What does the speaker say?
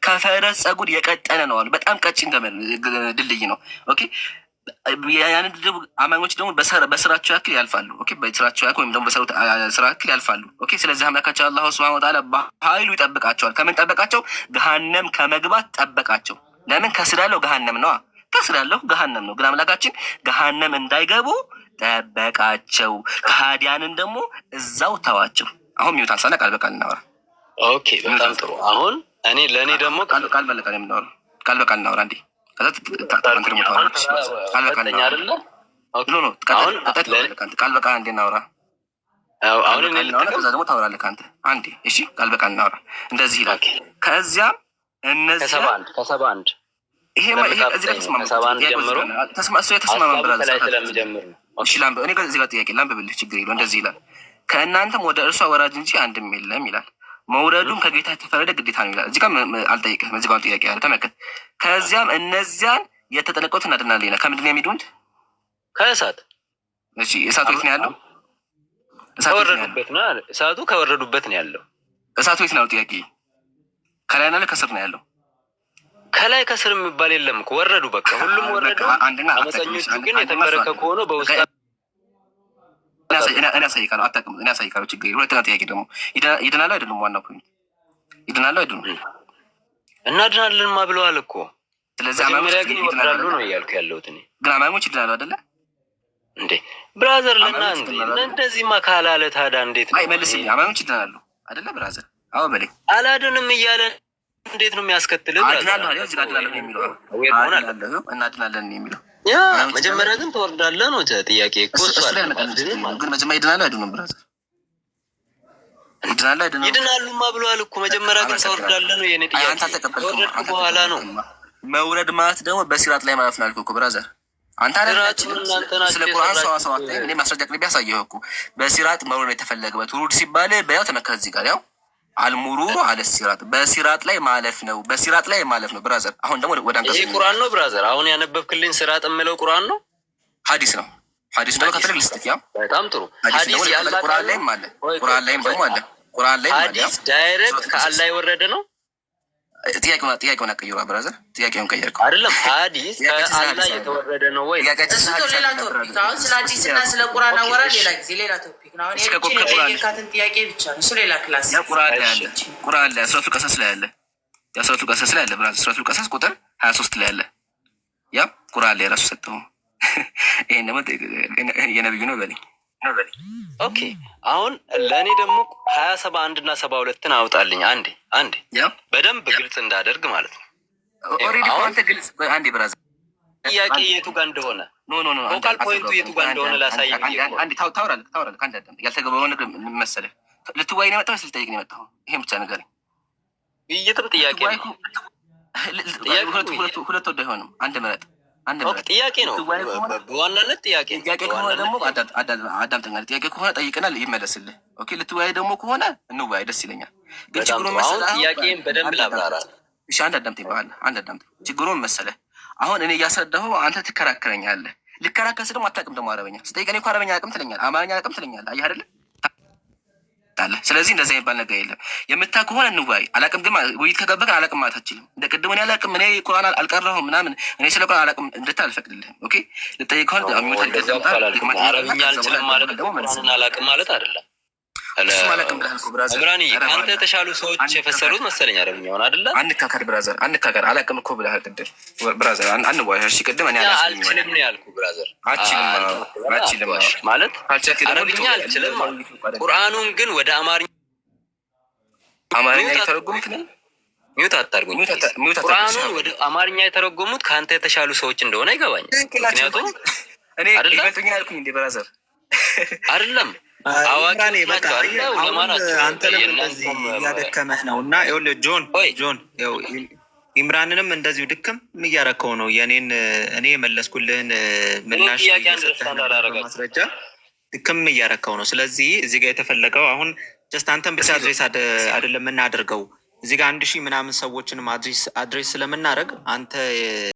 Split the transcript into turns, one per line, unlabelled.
ከፈረስ ጸጉር የቀጠነ ነው አሉ። በጣም ቀጭን ገመድ ድልድይ ነው። Okay፣ ያንን ድልድይ አማኞች ደግሞ በስራቸው ያክል ያልፋሉ። Okay፣ በስራቸው ያክል ወይም ደግሞ በሰሩት ስራ ያክል ያልፋሉ። Okay፣ ስለዚህ አምላካቸው አላሁ ስብሐነ ወተዓላ በኃይሉ ይጠብቃቸዋል። ከምን ጠበቃቸው? ገሃነም ከመግባት ጠበቃቸው። ለምን? ከስር ያለው ገሃነም ነዋ። ከስር ያለው ገሃነም ነው። ግን አምላካችን ገሃነም እንዳይገቡ ጠበቃቸው። ከሃዲያንን ደግሞ እዛው ተዋቸው። አሁን mute አንሳና ቃል በቃል እናወራ።
Okay፣ በጣም ጥሩ። አሁን እኔ ለእኔ ደግሞ
ቃል በቃል የምናወራ፣ ቃል በቃል እናወራ እንዴ። ከዛ ደግሞ ታወራለች። ቃል በቃል
አይደለ?
No, no፣ ቃል በቃል አንዴ እናውራ።
አሁን እኔ
ከዛ ደግሞ ታወራለህ ከአንተ አንዴ። እሺ፣ ቃል በቃል እናውራ። እንደዚህ ይላል። ከዚያም እነዚያ
ከ71
ይሄ እዚህ ላይ ተስማማ። እሱ የተስማማ
ስለምጀምር ነው።
እሺ ላንብብ። እኔ እዚህ ጋር ጥያቄ ላንብብልህ፣ ችግር የለውም። እንደዚህ ይላል፣ ከእናንተም ወደ እርሷ ወራጅ እንጂ አንድም የለም ይላል። መውረዱም ከጌታ የተፈረደ ግዴታ ነው ይላል። እዚህ ጋር አልጠይቅህም። እዚህ ጋር ጥያቄ ያለ ተመልከት። ከዚያም እነዚያን የተጠነቀቁት እናድናለን ይላል። ከምንድን ነው የሚድኑት?
ከእሳት።
እሺ፣ እሳቱ የት ነው ያለው?
ከወረዱበት ነው። እሳቱ ከወረዱበት ነው ያለው።
እሳቱ የት ነው ያለው? ጥያቄ፣ ከላይ ነው ከስር ነው ያለው?
ከላይ ከስር የሚባል የለም እኮ፣ ወረዱ። በቃ ሁሉም ወረዱ። አመፀኞቹ ግን የተንበረከኩ ሆኖ በውስጥ
እኔ አሳይካለሁ። አታውቅም። እኔ አሳይካለሁ። ችግር የለም። ሁለተኛ ጥያቄ ደግሞ ይድናሉ አይደሉም? ዋናው point ይድናሉ አይደሉም?
እናድናለንማ ብለዋል እኮ።
ስለዚህ
መጀመሪያ ግን ይወርዳሉ ነው እያልኩ ያለሁት እኔ።
ግን አማኞች ይድናሉ አይደለ?
እንዴ brother፣ ለና እንዴ እንደዚህማ ካላለ ታዲያ እንዴት ነው?
አይ መልስልኝ። አማኞች ይድናሉ አይደለ brother? አዎ በለኝ።
አላድንም እያለ እንዴት ነው የሚያስከትልህ?
አድናለሁ አለ። እዚህ ጋር አድናለሁ ነው የሚለው። እናድናለን የሚለው።
Yeah፣ መጀመሪያ ግን ትወርዳለህ ነው ጥያቄ እኮ እሱ።
ግን መጀመሪያ ይድናሉ አይድኑም? Brother፣ ይድናሉ አይድኑም?
ይድናሉማ ብለዋል እኮ። መጀመሪያ ግን ትወርዳለህ ነው የኔ ጥያቄ። ከወረድክ በኋላ ነው።
መውረድ ማለት ደግሞ በሲራጥ ላይ ማለፍ ነው አልኩህ እኮ brother። አንተ ስለ ቁርአን ሰዋሰዋት ላይ እኔ ማስረጃ አቅርቤ ያሳየህ እኮ። በሲራጥ መውረድ የተፈለገበት ውሩድ ሲባል በያው ተመልከት፣ እዚህ ጋር ያው المرور على الصراط፣ በሲራጥ ላይ ማለፍ ነው። በሲራጥ ላይ ማለፍ ነው brother። አሁን ደግሞ ወደ አንቀጽ
ይሄ ቁርአን ነው brother። አሁን ያነበብክልኝ ስራጥ የምለው ቁርአን ነው?
ሐዲስ ነው። ሐዲስ ደግሞ ከፈለግ ልስጥክ። ያው
በጣም ጥሩ።
ሐዲስ ቁርአን ላይም አለ። ቁርአን ላይም ደግሞ አለ። ቁርአን ላይም አለ።
ሐዲስ direct ከአላህ የወረደ ነው።
ጥያቄውን አቀይሯ brother፣ ጥያቄውን ቀየርከው።
አይደለም፣ ሐዲስ ከአላህ የተወረደ ነው ወይ?
እሱ ሌላ topic። አሁን ስለ ሐዲስ እና ስለ ቁርአን አወራ ሌላ ጊዜ፣ ሌላ topic ነው። አሁን የጠየካትን ጥያቄ ብቻ ነው። እሱ ሌላ class።
ቁርአን ላይ አለ። ቁርአን ላይ ሱረቱል ቀሰስ ላይ አለ። ሱረቱል ቀሰስ ላይ አለ brother። ሱረቱል ቀሰስ ቁጥር 23 ላይ አለ። ያ ቁርአን ላይ ራሱ ሰጠው። ይሄን ደግሞ የነብዩ ነው በለኝ።
Okay፣ አሁን ለእኔ ደግሞ 20 71 እና 72ን አውጣልኝ። አንዴ አንዴ በደንብ ግልጽ እንዳደርግ ማለት ነው።
Already አንተ ግልጽ፣ አንዴ brother።
ጥያቄ የቱ ጋር እንደሆነ፣
No, no, no።
Focal point ኡ የቱ ጋር እንደሆነ ላሳይ።
አንዴ ታወራለህ፣ ታወራለህ። አንድ አዳምጥ። ያልተገባውን ነገር መሰለህ፣ ልትወያይ ነው የመጣኸው ወይስ ልጠይቅ ነው የመጣኸው? ይሄን ብቻ ንገረኝ።
ውይይትም ጥያቄ ነው።
ሁለት ወደ አይሆንም። አንድ ምረጥ። አንድ ምረጥ።
ጥያቄ ነው፣ በዋናነት ጥያቄ።
ጥያቄ ከሆነ ደግሞ አዳምጠኛል። ጥያቄ ከሆነ ጠይቀናል፣ ይመለስልህ። Okay፣ ልትወያይ ደግሞ ከሆነ እንወያይ፣ ደስ ይለኛል። ግን ችግሩን መሰለህ፣
ጥያቄን በደንብ ላብራራ።
እሺ፣ አንድ አዳምጠኝ፣ በኋላ አንድ አዳምጠኝ። ችግሩን መሰለህ፣ አሁን እኔ እያስረዳሁ አንተ ትከራከረኛለህ። ልከራከር ስል ደግሞ አታውቅም። ደግሞ አረበኛ ስጠይቅ እኔ እኮ አረበኛ አቅም ትለኛለህ፣ አማርኛ አቅም ትለኛለህ። አየህ አይደለ አለ። ስለዚህ እንደዛ የሚባል ነገር የለም። የምታ ከሆነ እንወያይ። አላቅም ግን ውይይት ከገባ ግን አላቅም ማለት አችልም። እንደ ቅድሙ እኔ አላቅም፣ እኔ ቁርአን አልቀራሁም ምናምን፣ እኔ ስለ ቁርአን አላቅም እንድትል አልፈቅድልህም። Okay፣ ልጠይቅ ከሆነ
አረብኛ አልችልም ማለት ቁርአንን አላቅም ማለት አይደለም።
እሱም አላቅም ብለሃል እኮ brother።
እምራኒ፣ ከአንተ የተሻሉ ሰዎች የፈሰሩት መሰለኝ አረብኛውን አይደለ?
አንካከር brother፣ አንካከር። አላቅም እኮ ብለሃል ቅድም brother። አንዋሽ። እሺ፣ ቅድም እኔ
አልችልም ነው ያልኩህ brother።
አችልም አችልም
ማለት አረብኛ አልችልም፣ ቁርአኑን ግን ወደ አማርኛ
አማርኛ የተረጎሙት ነው።
Mute አታርጉኝ። ቁርአኑን ወደ አማርኛ የተረጎሙት ከአንተ የተሻሉ ሰዎች እንደሆነ ይገባኛል። ምክንያቱም
እኔ ይበልጡኛል አልኩኝ እንዴ brother?
አይደለም።
አንተንም እንደዚህ እያደከመህ ነው እና ይኸውልህ ጆን፣ ጆን፣ ኢምራንንም እንደዚሁ ድክም እያረከው ነው። የኔን እኔ የመለስኩልህን ምላሽ ማስረጃ ድክም እያረከው ነው። ስለዚህ እዚህ ጋር የተፈለገው አሁን just አንተን ብቻ address አይደለም የምናደርገው፣ እዚህ ጋር 1000 ምናምን ሰዎችንም address ስለምናደርግ አንተ